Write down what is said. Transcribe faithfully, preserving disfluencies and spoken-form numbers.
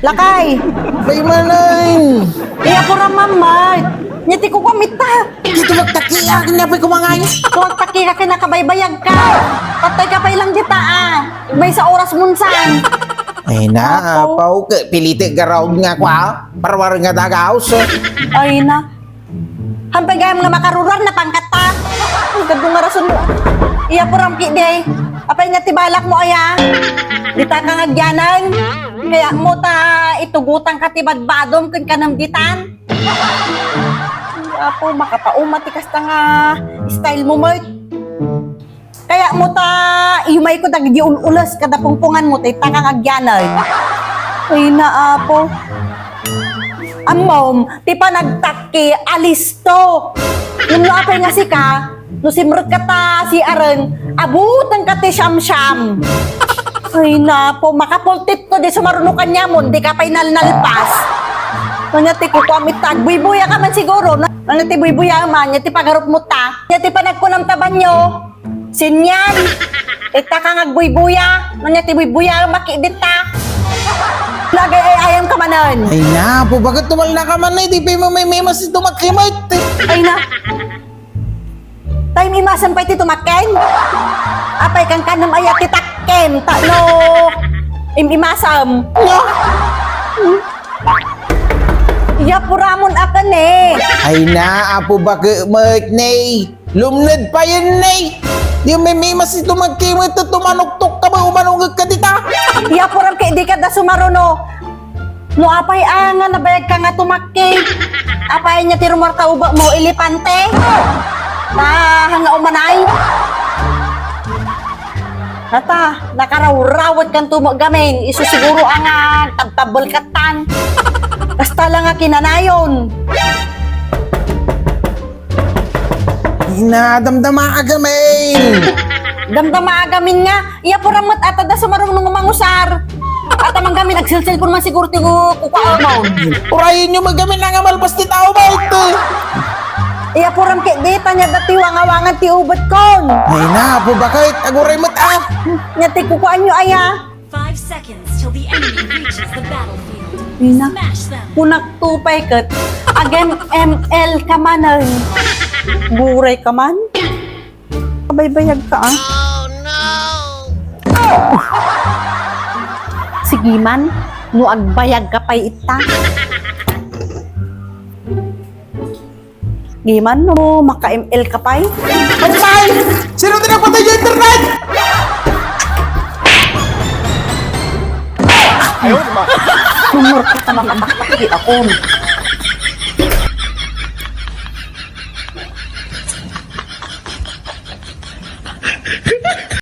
Lakay! Bay, manay! Iya, pura mamay! Nya ti kukuam ita! Dito magtaki, akin na pa'y kumangay! Tumagtaki ka, kinakabaybayag ka! Patay ka pay lang dita, ah! Maysa oras munsan! Ay na, Apo. Apaw, ke, piliti garaw nga kwa, parwar nga dagaos. Ay na, Hampay gayam nga makarurar, napangkatta. Ay, kadto nga rason mo. Iya, puram ki, day. Apay nga ti balak mo, aya? Dita ka nga agyanan. Kaya mo ta itugutan ka ti badbadom ken kanam ditan. Apo, makapauma ti kasta nga style mo, Mert. Kaya mo ta, imayko dagiti ul-ules kada pungpungan mo, ti takang agyanan. Ay, naapo. Ammom, ti panagtakki, alisto. Ngem no apay nga sika, no simrek ka ta si Aren, abuteng ka ti siyamsiyam. Ay, napo, makapultit ko di sumaruno kaniamon, di ka pay nalnalpas. Ania ti kukuam ita, agbuybuya ka man siguro, no? Ania ti buybuya man, ania ti pagarup mo ta? Ania ti panagkunam ta banyo? Sinyan! Ita ka nga agbuybuya! Ania ti buybuya, makidit ta! Lagay ay ayam ka manen! Ay na, apo, bakit tumal na ka man, eh? Di pa mo may memas ito makimit, eh. Ay na! Tayo imasam pa iti tumakken? Apay kan kanam ayat ti takkem, ta no im-imasam. Nya? Iya, puramon akan, eh. Ay na, apo, bakit, Mert, nay? Lumned pa yan, nay. Di may mimas ito magkimit ito manuktok ka ba umanungag ka dita? Iya, puram kay di ka da sumaruno. No apay a nga nabayag ka nga tumakki. Apay nia ti rumar ta uba mo, elepante? Ta, hanga umanay. Nata, nakarawrawet kan tumo gamin. Isu siguro a nga tabtabbel katan. Kasta lang nga kinanayon. Ina, damdama agamin! Damdama agamin nga, iya puram met ata da sumaruno nga mangusar. Ata man gamin, agselselpon man siguro ti ku-, kukuamon. Urayen nyo man gamin nga malpas ti tao, bait, eh. Iya puram ket di, ta nia dati wangawangan ti ubet kon. Ay na, apo, bakit? Aguray met, ah. Nia ti kukuan nyo, aya. Five seconds till the enemy reaches the battlefield. Ina, Smash them. Kunak tupay ket, agem M L ka manen. Buray ka man? Kabaybayag ka, ah. Oh, no! Sige man, no agbayag ka pay ita. Di man no maka-M L ka pay? Patay! Sino ti napatay yung internet? Ayaw, di ba? Sumurot ka na, makataktak di ako.